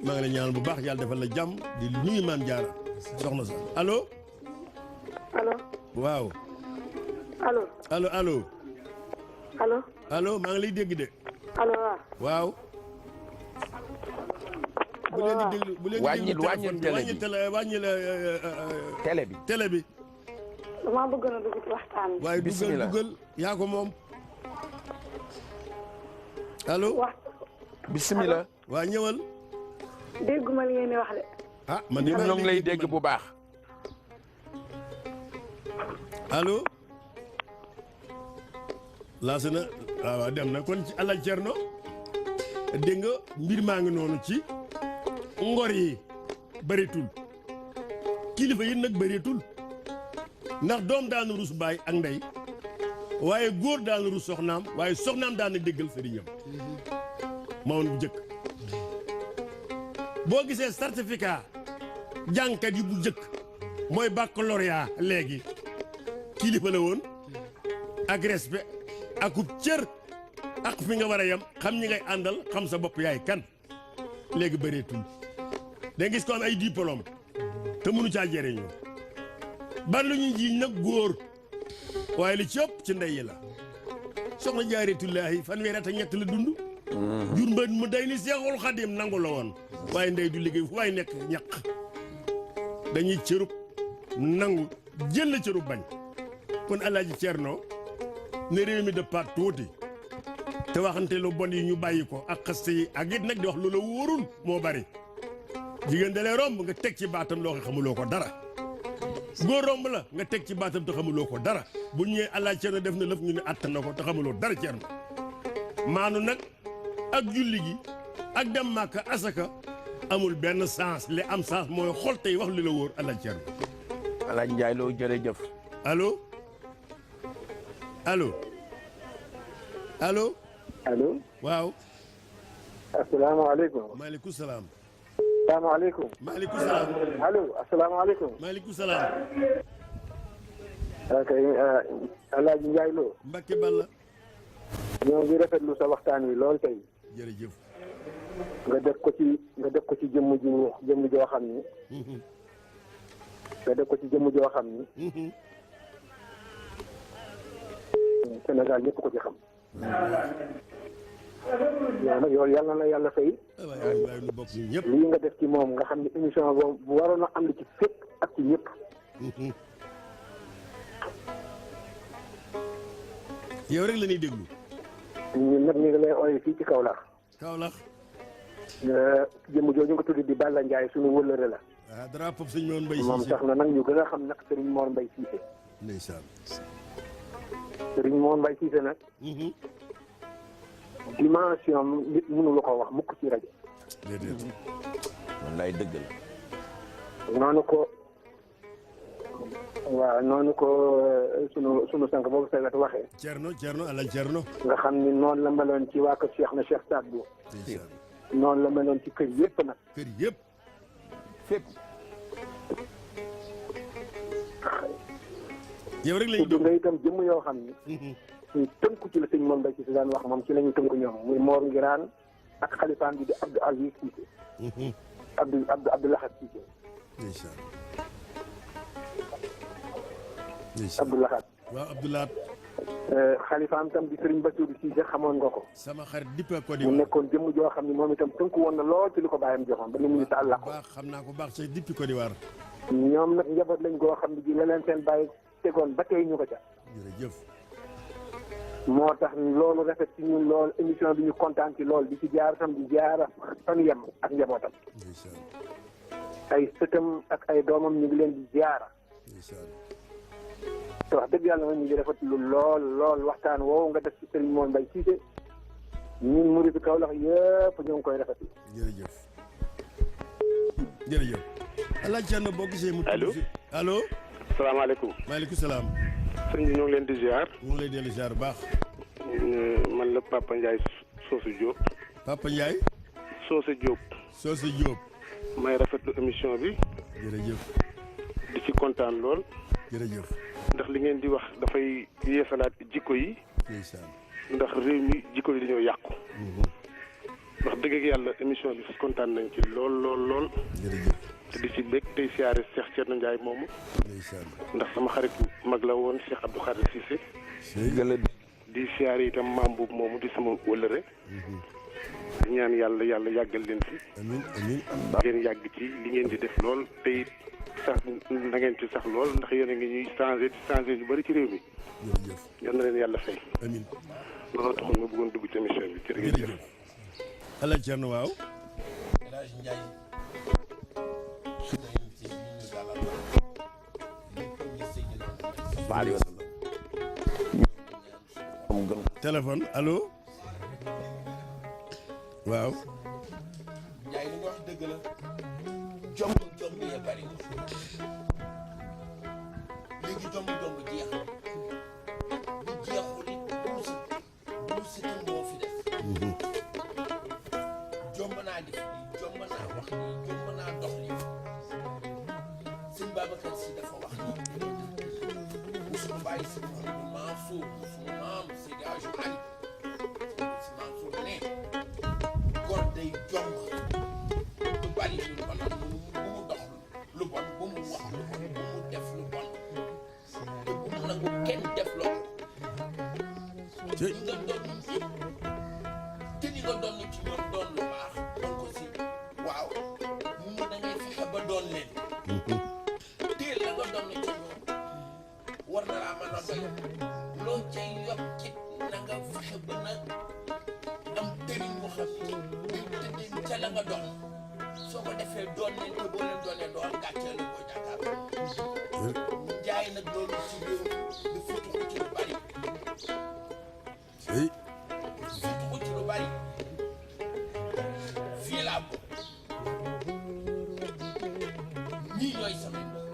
maa ngi la ñaanal bu baax yàlla defal la jàmm di nuyu maam Jaara soxna sax allo. allo. waaw. allo. allo allo. allo. allo maa ngi lay dégg de. allo waaw. waaw. bu leen di déglu bu leen di déglu wàññil télé bi télé bi. damaa bëgg na dugg ci waxtaan bi. waaye dugal yaa ko moom. allo. bisimilah. waa ñëwal. dégguma li ngeen di wax de. ah man de ñoo ngi lay dégg bu baax. allo. laas na waaw dem na kon ci Alla Thierno dégg nga mbir maa ngi noonu ci ngor yi bëreetul kilifa yi nag bëreetul ndax doom daanu rus baay ak ndey waaye góor daanu rus soxnaam waaye soxnaam daana déggal sëriñam ma woon bu jëkk boo gisee certificat jàngkat yi bu jëkk mooy baccalauréat léegi kilifa la woon ak respect akub cër ak fi nga war a yem xam ñi ngay àndal xam sa bopp yaay kan léegi bëreetul da gis ko am ay diplôme te mënu caa jëriñoo ban lu ñuy jiiñ nag góor waaye li ci ëpp ci ndey yi la soxna Jaaretullaahi fanweeri at ak ñett la dund jur mbët mu day ni Seexul Xadim nangu la woon waaye ndey du liggéey fu waaye nekk ñaq dañuy cërub nangu jël la cërub bañ kon Alaaji Thierno ne réew mi dëppaat tuuti te waxante lu bon yi ñu bàyyi ko ak xaste yi ak it nag di wax lu la wóorul moo bari jigéen dalee romb nga teg ci baatam loo xamuloo ko dara góor romb la nga teg ci baatam te xamuloo ko dara bu ñëwee Alaaji Thierno def na lëf ñu ne àtt na ko te xamuloo dara Thierno maanu nag ak julli gi ak dem Màkka asaka amul benn sens li am sens mooy xol tey wax li la wóor Alaaji Thierno. Alaaji Njaay Lo jërëjëf. allo allo allo. allo. waaw. asalaamaaleykum. maaleykum salaam. salaamaaleykum. maaleykum salaam. allo asalaamaaleykum. maaleykum salaam. ok Alaaji Njaay Lo. Mbacke Balla. ñoo ngi rafetlu sa waxtaan wi lool tey. jërëjëf. nga def ko ci jëmm joo xam ni. nga def ko ci jëmm joo xam ni. Sénégal ñëpp ko ci xam. yow nag yow yàlla na yàlla fay. waaye lu bokk ñun ñëpp. lii nga def ci moom nga xam ne émission boobu bu waroon a ànd ci fépp ak ci ñëpp. yow rek la ñuy déglu. ñun nag ñu ngi lay ooyee fii ci Kaolack. Kaolack. jëmm jooju nga tudd di Balla Ndiaye suñu wëllëre la. ah drapeau sëñ Mor Mbaye Cissé moom sax na nag ñu gën a xam nag Serigne Mor Mbaye Cissé. ndeysaan. Serigne Mor Mbaye Cissé nag. dimension nit mënu la ko wax mukk ci rajo. déedéet. wallaay dëgg la. noonu ko sunu sànq boobu sa wet waxee. Thierno Alaaji Thierno. nga xam ni noonu la meloon ci waa kër Cheikh na Cheikh Saad Bou. noonu la meloon ci kër yëpp nag. kër yëpp. fépp. yow rek lañu tudd nga itam jëmm yoo xam ni. ñu tënku ci la sëñ Mor Mbaye Cissé daan wax moom ci la ñu tënku ñoom muy Mor Ngiraan ak xalifaan bi di Abdou Aziz Cissé. Abdou Lahad Cissé. ndeysaan. Abdou Lahad. waaw Abdou Lahad. xalifaam tam di Serigne Bassirou Cissé xamoon nga ko. sama xarit dippe ko mu nekkoon jëmm joo xam ne moom itam tënku woon na lool ci li ko bàyyam joxoon ba ni mu ngi ta àllaq. baax xam naa ko baax ci dippi Côte d'Ivoire. ñoom nag njaboot lañ goo xam ne ji la leen seen bàyyi tegoon ba tey ñu ko ca. jërëjëf. moo tax loolu rafet ci ñun lool émission bi ñu kontaan ci lool di ci jaar tam di jaar fan yem ak njabootam. ay sëtam ak ay doomam ñu ngi leen di ziara. te wax dëgg yàlla ñu ngi rafetlu lool waxtaan woowu nga def ci Serigne Mor Mbaye Cissé ñun murid Kaolack yëpp ñoo ngi koy rafetlu. jërëjëf. jërëjëf. Alaaji Thierno boo gisee mu. allo allo. salaamaaleykum. maaleykum salaam. sëñ bi ñoo ngi leen di ziar. ñu ngi lay dellu ziar bu baax. man la Papa Ndiaye Socé Diop. Papa Ndiaye. Socé Diop. Socé Diop. may rafetlu émission bi. jërëjëf. di ci kontaan lool. jërëjëf. ndax li ngeen di wax dafay yeesalaat jikko yi. ndeysaan. ndax réew mi jikko yi dañoo yàqu. wax dëgg ak yàlla émission bi kontaan nañ ci lool. jërëjëf. te di ci bég tey siyaare Cheikh Thierno Ndiaye moomu. ndeysaan. ndax sama xarit mag la woon Cheikh Abdou Khadir Cissé. di siyaare itam maam boobu moomu di sama wëllëre. di ñaan yàlla yàggal leen fi. amiin amiin. ngeen yàgg ci li ngeen di def lool te it sax na ngeen ci sax lool ndax yéen a ngi ñuy changé yu bëri ci réew mi. jërëjëf. yal na leen yàlla fay. amiin. looloo taxoon ma bëggoon dugg ci émission bi jërëjëf. Alaaji Thierno waaw. téléphone allo. waaw. Ndiaye li nga wax dëgg la. jomb ya bari léegi jomb jeex bu jeexul it duusi moo fi def. jomb naa def lii jomb naa wax lii jomb naa dox lii sëñ Babacar Si dafa wax nii musuñu bàyyi si Mouhamadou Mansour musuñu maam Seydi Hadji Malick si Mansour ne góor day jomb lu bari lu bon bu mu dox lu bon bu mu wax lu bon bu mu def lu bon te bu mu nangu kenn def loo ko ñi nga doon yëpp te ñi nga doon ci ñoom doon lu baax doon ko si waaw mu da ngay fexe ba doon leen teel la nga doon ci ñoom war na laa mën a doy loo cay yokkit na nga fexe ba na am tëriñ bu xam ni tëddee ca la nga doon soo ko defee doon leen te boo leen doonee doo am gàcceel la boo jàkkaarloo Njaay nag loolu ci réew mi futu ko ci lu bari futu ko ci lu bari fii laa ko ñii ñooy samay mënu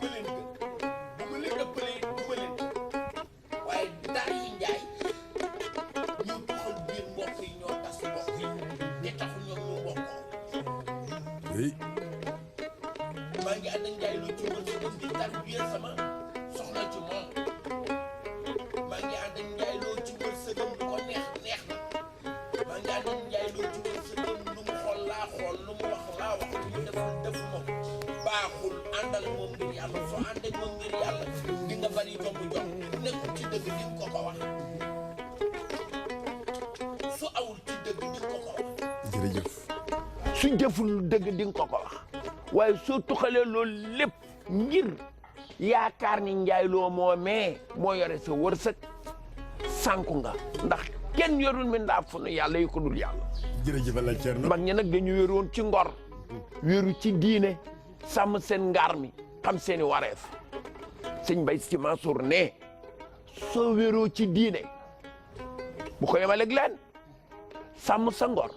ma leen gën bu ma leen ëppalee du ma leen waaye dara yi Njaay ñoo taxal biir mbokk yi ñoo tas mbokk yi te taxul ñoom ñu mbokkoo maa ngi ànd ak Njaay lu ci wër si di tarbiya sama soxna ci moom maa ngi ànd ak Njaay loo ci wër sëgam lu ko neex na maa ngi ànd ak Njaay loo ci wër sëgam lu mu xool laa xool lu mu wax laa wax lu mu defu moom baaxul àndal moom ngir yàlla soo ànd ak moom ngir yàlla di nga bari jomb nekkul ci dëgg di nga ko wax su awul ci dëgg di nga ko wax. jërëjëf. su jëful dëgg di nga ko wax waaye soo tuxalee loolu lépp ngir yaakaar ni Njaay loo moomee moo yore sa wërsëg sànku nga ndax kenn yorul mi ndaa fu nu yàlla yu ko dul yàlla. jërëjëf Alaaji Thierno. mag ñi nag dañu wéeroon ci ngor wéeru ci diine sàmm seen ngaar mi xam seeni wareef sëñ Bay Si Mansour ne soo wéeroo ci diine bu ko yemaleg leen sàmm sa ngor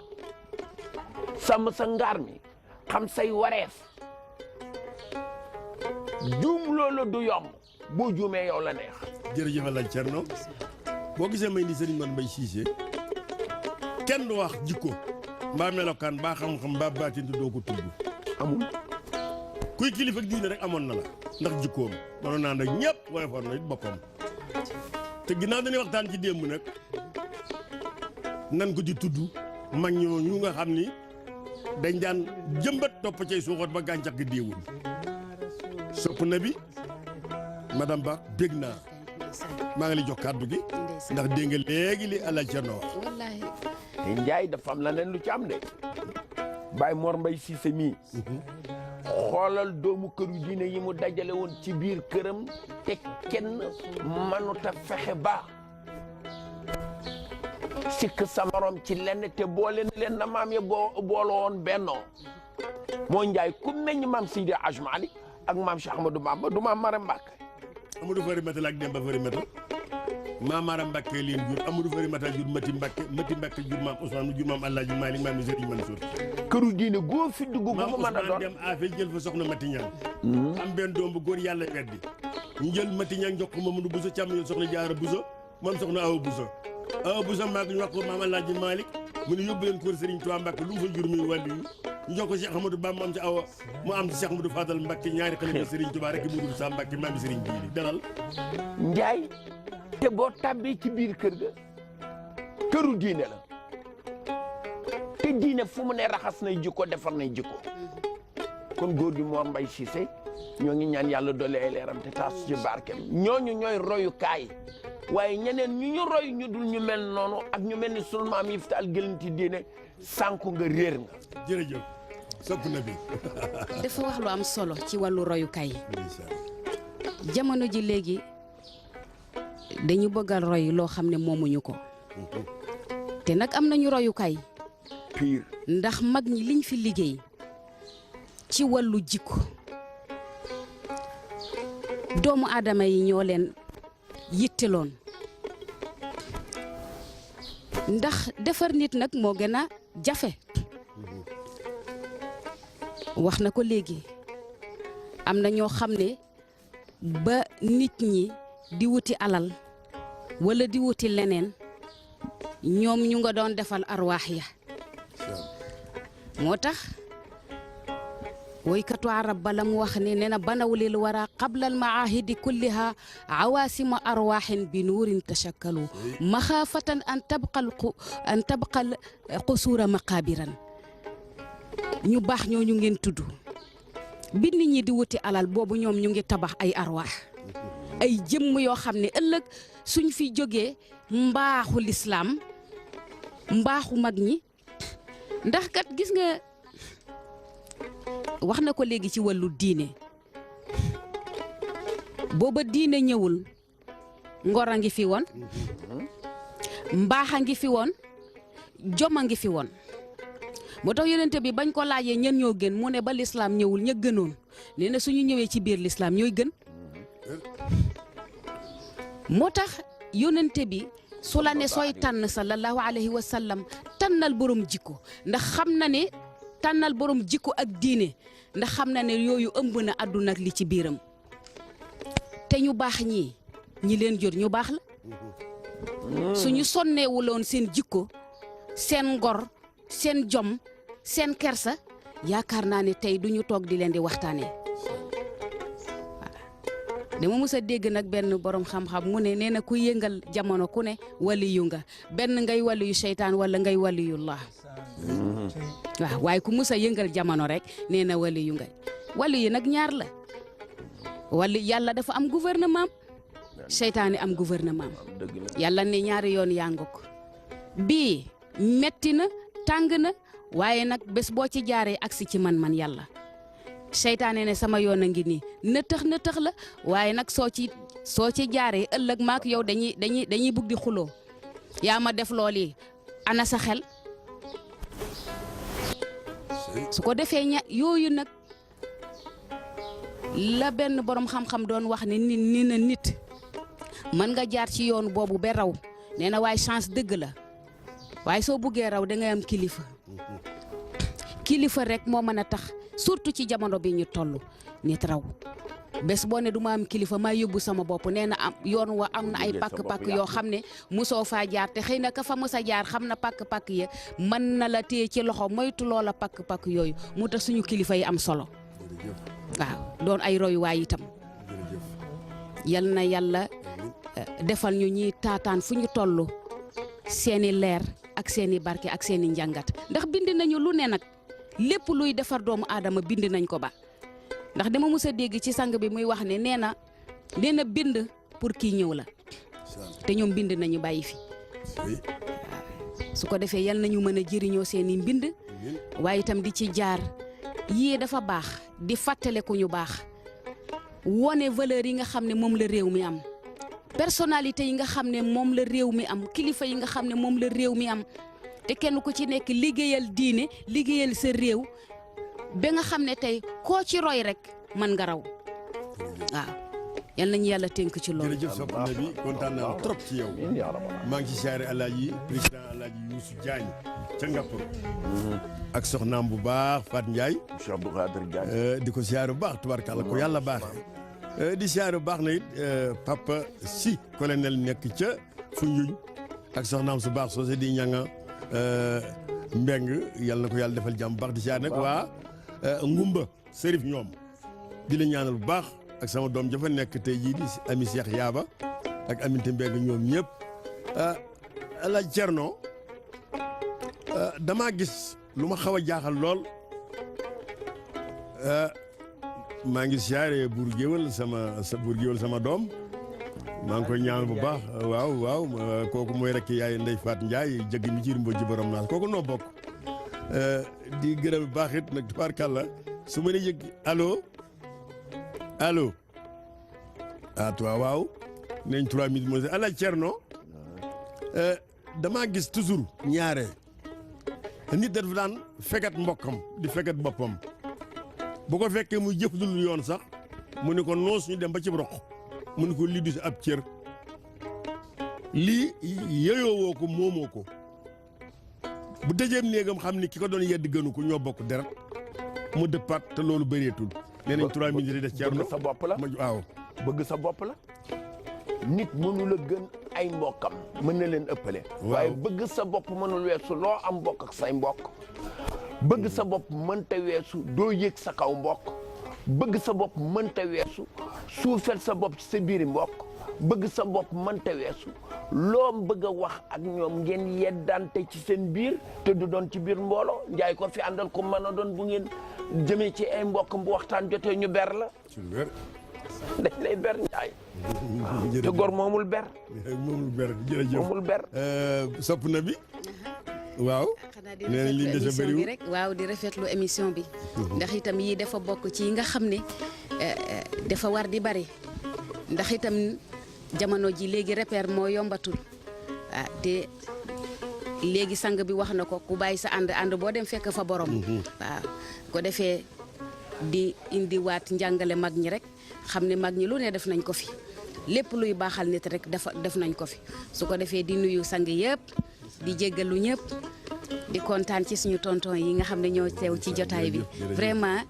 sàmm sa ngaar mi xam say wareef juum loolu du yomb boo juumee yow la neex. jërëjëf Alaaji Thierno boo gisee may ni Serigne Mor Mbaye Cissé kenn du wax jikko mbaa melokaan mbaa xam-xam mbaa baatin doo ko tudd amul kuy kilifa diine rek amoon na la ndax jikkoom mënoon naa nag ñëpp woyofoon na it boppam te ginnaaw dañuy waxtaan ci démb nag nan ko di tudd mag ñooñu nga xam ni dañ daan jëmbat topp cay suuxoot ba gàncax gi déewul sopp na bi madame Ba dégg naa maa ngi lay jox kàddu gi ndax dégg nga léegi li ala Cerno wax te Njaay dafa am leneen lu ci am de Baye Mor Mbaye Cissé mii xoolal doomu këru diine yi mu dajale woon ci biir këram te kenn mënuta fexe ba sikk sa morom ci lenn te boole leen na maam ya boolo woon bennoo moo Njaay ku meññ maam Seydi Hadji Malick ak maam Cheikh Ahmadou Bamba du maam Maram Mbacke Amadou Fari Mata ak Demba Fari Mata maam Maram Mbacke leen jur Amadou Fari Mata jur Mati Mbacke jur maam Ousmane jur maam Alaaji Malick maam Serigne Mansour këru diine góor fi dugg bu mu mën a doon dem affaire jël fa soxna Mati Ñang am benn doom bu góor yàlla weddi ñu jël Mati Ñang jox ko Mamadou Bousso càmm soxna Jaara Bousso moom soxna Awa Bousso maag ñu wax ko maam Alaaji Malick mu ne yóbbu leen kër Serigne Touba Mbacke lu mu fa jur muy wàllu yu ñu jox ko Cheikh Ahmadou Bamba am ci Awa mu am ci Cheikh Ahmadou Fadal Mbacke ñaari xalifa Serigne Touba rek mu dul sa Mbacke maam Serigne Jiili dalal Njaay te boo tàbbee ci biir kër ga këru diine la te diine fu mu ne raxas nay jikko defar nay jikko kon góor gi Mor Mbaye Cissé ñoo ngi ñaan yàlla doole ay leeram te taas ci barkeem ñooñu ñooy royukaay waaye ñeneen ñu ñu roy ñu dul ñu mel noonu ak ñu mel ni sunu maam yi fi taal gëlanti diine sànku nga réer nga. jërëjëf sopp na bi dafa wax lu am solo ci wàllu royukaay jamono ji léegi dañu bëggal roy loo xam ne moomuñu ko te nag am nañu royukaay pire ndax mag ñi liñ fi liggéey ci wàllu jikko doomu aadama yi ñoo leen yitteloon ndax defar nit nag moo gën a jafe wax na ko léegi am na ñoo xam ne ba nit ñi di wuti alal wala di wuti leneen ñoom ñu nga doon defal arwaax ya moo tax woykatu arab bala mu wax ne nee na banawlil wara qabla al maahidi kulliha awaasima arwaaxin bi nuurin tashakkalu maxaafatan an tabqal qusuura maqaabiran ñu baax ñooñu ngeen tudd bi nit ñi di wuti alal boobu ñoom ñu ngi tabax ay arwaax ay jëmm yoo xam ne ëllëg suñ fi jógee mbaaxu lislaam mbaaxu mag ñi ndax kat gis nga wax na ko léegi ci wàllu diine booba diine ñëwul ngor a ngi fi woon mbaax a ngi fi woon jom a ngi fi woon moo tax yonente bi bañ ko laajee ñen ñoo gën mu ne ba lislaam ñëwul ña gënoon nee na suñu ñëwee ci biir lislaam ñooy gën moo tax yonente bi su la ne sooy tànn sallallahu alayhi wa sallam tànnal borom jikko ndax xam na ne tànnal borom jikko ak diine ndax xam na ne yooyu ëmb na àdduna ak li ci biiram te ñu baax ñi leen jur ñu baax la suñu sonneewuloon seen jikko seen ngor seen jom seen kersa yaakaar naa ne tey duñu toog di leen di waxtaanee dama mës a dégg nag benn borom xam-xam mu ne nee na ku yëngal jamono ku ne waliyu nga benn ngay waliyu seytaan wala ngay waliyullah waaw waaye ku mës a yëngal jamono rek nee na waliyu nga waliyu nag ñaar la wali yàlla dafa am gouvernement seytaane am gouvernement yàlla ne ñaari yoon yaa ngok bii metti na tàng na waaye nag bés boo ci jaaree agsi ci man yàlla seytaane ne sama yoon a ngi nii nëtëx la waaye nag soo ci jaaree ëllëg maak yow dañuy bugg di xuloo yaa ma def looli ana sa xel su ko defee yooyu nag la benn borom xam-xam doon wax ne nit mën nga jaar ci yoon boobu ba raw nee na waaye chance dëgg la waaye soo buggee raw da ngay am kilifa rek moo mën a tax surtout ci jamono bi ñu toll nit raw bés boo ne du ma am kilifa maa yóbbu sama bopp nee na am yoon wa am na ay pakk-pakk yoo xam ne musoo faa jaar te xëy na ka fa mos a jaar xam na pakk-pakk ya mën na la téye ci loxo moytu loola pakk-pakk yooyu mu tax suñu kilifa yi am solo waaw doon ay royuwaay itam yal na yàlla defal ñu ñuy taataan fu ñu toll seeni leer ak seeni barke ak seeni njàngat ndax bind nañu lu ne nag lépp luy defar doomu aadama bind nañ ko ba ndax dama mës a dégg ci sang bi muy wax ne nee na bind pour kii ñëw la te ñoom bind nañu bàyyi fi su ko defee yal nañu mën a jëriñoo seeni mbind waaye itam di ci jaar yii dafa baax di fàttale ku ñu baax wone valeur yi nga xam ne moom la réew mi am personnalité yi nga xam ne moom la réew mi am kilifa yi nga xam ne moom la réew mi am te kenn ku ci nekk liggéeyal diine liggéeyal sa réew ba nga xam ne tey koo ci roy rek mën nga raw waaw yal nañu yàlla tënk ci loolu. jërëjëf soxna bi kontaan naa trop ci yow maa ngi ci siyaare Alaaji président Alaaji Youssou Diagne ca Ngapour ak soxnaam bu baax Fat Ndiaye Cheikh Abdou Khadir Diagne di ko siyaare bu baax tubaarkàlla ko yàlla baaxee di siyaare bu baax na it papa si colonel nekk ca Foundiougne ak soxnaam su baax soose di ñanga Mbeng yàlla na ko yàlla defal jàmm baax di siyaare nag waa Ngumba Serif ñoom di la ñaanal bu baax ak sama doom jafa nekk tey jii di ami Cheikh Yaaba ak Aminata Mbeng ñoom ñëpp Alaaji Cerno damaa gis lu ma xaw a jaaxal lool maa ngi siyaare buur géwël sama doom maa ngi koy ñaanal bu baax waaw kooku mooy rek yaay Ndey Faat Njaay jëgg mi ci rimbo ji borom naas kooku noo bokk di gërëm bu baax it nag tubaarkàlla su ma ne yëg allo toi waaw nañ 3 minutes mo Alaaji Cerno damaa gis toujours ñaare nit dafa daan fegat mbokkam di fegat boppam bu ko fekkee muy jëf lu yoon sax mu ne ko noos ñu dem ba ci roq mu ne ko lii du si ab cër lii yeyoo woo ko moomoo ko bu dëjeem néegam xam ni ki ko doon yedd gënu ko ñoo bokk deret mu dëppaat te loolu bëreetul nee nañ 3 minutes yi des Cerno bëgg sa bopp la waaw bëgg sa bopp la nit mënu la gën ay mbokkam mën na leen ëppale waaye bëgg sa bopp mënul weesu loo am bokk ak say mbokk bëgg sa bopp mënta weesu doo yëg sa kaw mbokk bëgg sa bopp mënta weesu suufel sa bopp ci sa biiri mbokk bëgg sa bopp mënta weesu loo bëgg a wax ak ñoom ngeen yeddante ci seen biir te du doon ci biir mbooloo njaay ko fi àndal ko mën a doon bu ngeen jëmee ci ay mbokk bu waxtaan jotee ñu ber la dañ lay ber njaay te góor moomul ber jërëjëf moomul ber sopp na bi waaw nee nañ li des a bëriwul rek waaw di rafetlu émission bi ndax itam yii dafa bokk ci yi nga xam ne dafa war di bari ndax itam jamono ji léegi repère moo yombatul te léegi sang bi wax na ko ku bàyyi sa ànd boo dem fekk fa borom waaw ko defee di indiwaat njàngale mag ñi rek xam ne mag ñi lu ne def nañ ko fi lépp luy baaxal nit rek def nañ ko fi su ko defee di nuyu sang yëpp di jéggalu ñëpp di kontaan ci suñu tonton yi nga xam ne ñoo teew ci jotaay bi vraiment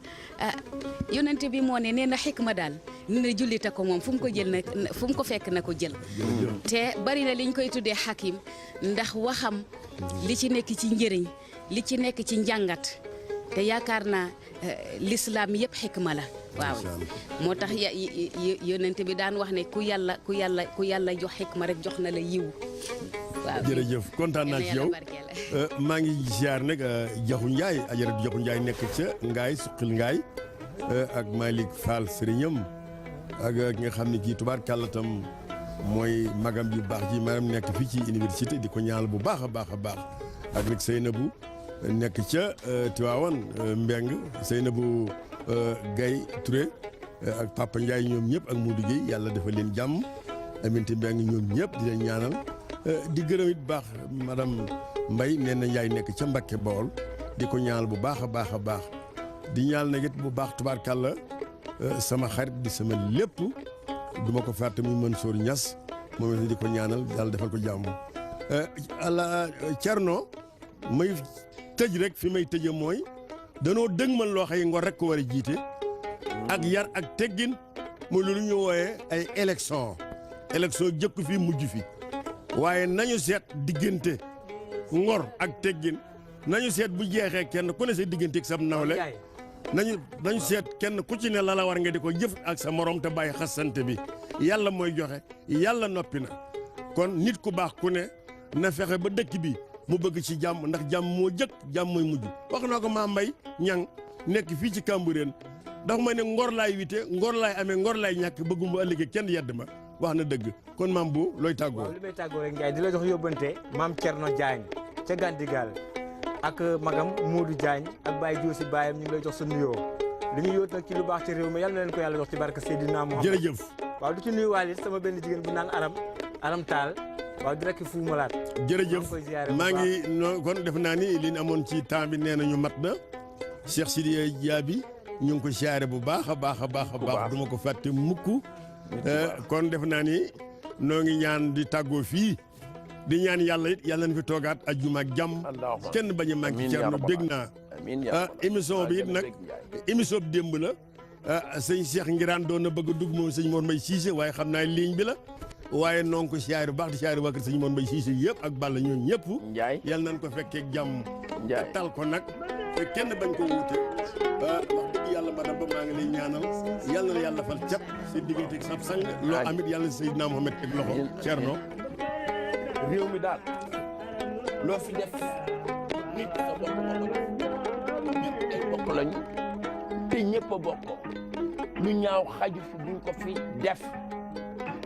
yonent bi moo ne nee na xikma daal ni na jullite ko moom fu mu ko jël nag fu mu ko fekk na ko jël te bari na liñ koy tuddee xakim ndax waxam li ci nekk ci njëriñ li ci nekk ci njàngat te yaakaar naa l'islam yëpp xikma la waaw moo tax yonent bi daan wax ne ku yàlla jox xikma rek jox na la yiw waaw jërëjëf kontaan naa ci yow maa ngi ziar nag Jaxu Njaay ajaratu Jaxu Njaay nekk ca Ngaay suqil Ngaay ak Malick Fall sëriñam ak ki nga xam ne kii tubaarkàlla tam mooy magam bi baax ji maram nekk fii ci université di ko ñaanal bu baax a baax ak nag Seynabou nekk ca Tiwaawan Mbeng Seynabou Gaye Touré ak Papa Ndiaye ñoom ñëpp ak Modou Gueye yàlla dafa leen jàmm Aminata Mbeng ñoom ñëpp di leen ñaanal di gërëm it baax madame Mbaye nee na Ndiaye nekk ca Mbakke Bawol di ko ñaanal bu baax a baax di ñaanal nag it bu baax tubaarkàlla sama xarit di sama lépp du ma ko fàtte muy Mansour Niass moom it di ko ñaanal yàlla defal ko jàmm ala Cerno may tëj rek fi may tëje mooy danoo dëgmal loo xëy ngor rek ko war a jiite ak yar ak teggin muy lu ñu wooyee ay élection jëkk fi mujj fi waaye nañu seet diggante ngor ak teggin nañu seet bu jeexee kenn ku ne sa diggante ak sam nawle nañu seet kenn ku ci ne la war nga di ko jëf ak sa morom te bàyyi xasante bi yàlla mooy joxe yàlla noppi na kon nit ku baax ku ne na fexe ba dëkk bi mu bëgg ci jàmm ndax jàmm moo jëkk jàmm mooy mujj wax naa ko maa mbay ñang nekk fii ci Cambérène dafa ma ne ngor laay wite ngor laay amee ngor laay ñàkk bëgguma ëllëgee kenn yedd ma wax na dëgg kon maam bu looy tàggoo. waaw li may tàggoo rek Ndiaye di la jox yóbbante maam Thierno Diagne ca Gandigal ak magam Modou Diagne ak Baye Diossi Bayam ñu ngi lay jox sa nuyoo li ñu yóot nag ci lu baax ci réew mi yal na leen ko yàlla jox ci barke Seydina Mohamed. jërëjëf. waaw du ci nuyuwaale sama benn jigéen bu naan Aram Taal waaw di rek fu mu laat. jërëjëf maa ngi kon def naa ni li ñu amoon ci temps bi nee nañu mat na Cheikh Sidiya Diaby ñu ngi ko siyaare bu baax a baax du ma ko fàtte mukk kon def naa ni noo ngi ñaan di tàggoo fii di ñaan yàlla it yàlla na fi toogaat ajjuma ak jàmm kenn bañ a manqué Thierno dégg naa émission bi it nag émission bi démb la sëñ Cheikh Ngiraan doon na bëgg a dugg moom sëñ Mor Mbaye Cissé waaye xam naa ligne bi la waaye noo ngi ko siyaare bu baax di siyaare waa kër sëñ Mor Mbaye Cissé yëpp ak Balla ñoom ñëpp yàlla nañ ko fekkee jàmm tal ko nag te kenn bañ ko wuute wax dëgg yàlla madame ba maa ngi lay ñaanal yàlla na yàlla fal cat si diggante ak sab sang loo amit yàlla na Seydina Mohamed teg loxo Thierno réew mi daal loo fi def nit sa bokk nit ay bokk lañu te ñëpp a bokk lu ñaaw xaju fi buñ ko fi def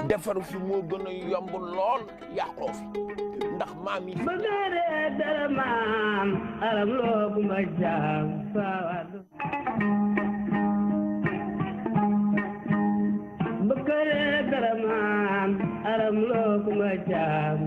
defaru fi moo gën a yomb lool yàqoo fi ndax maam yi bëgg dara maam aram loo bu ma jaam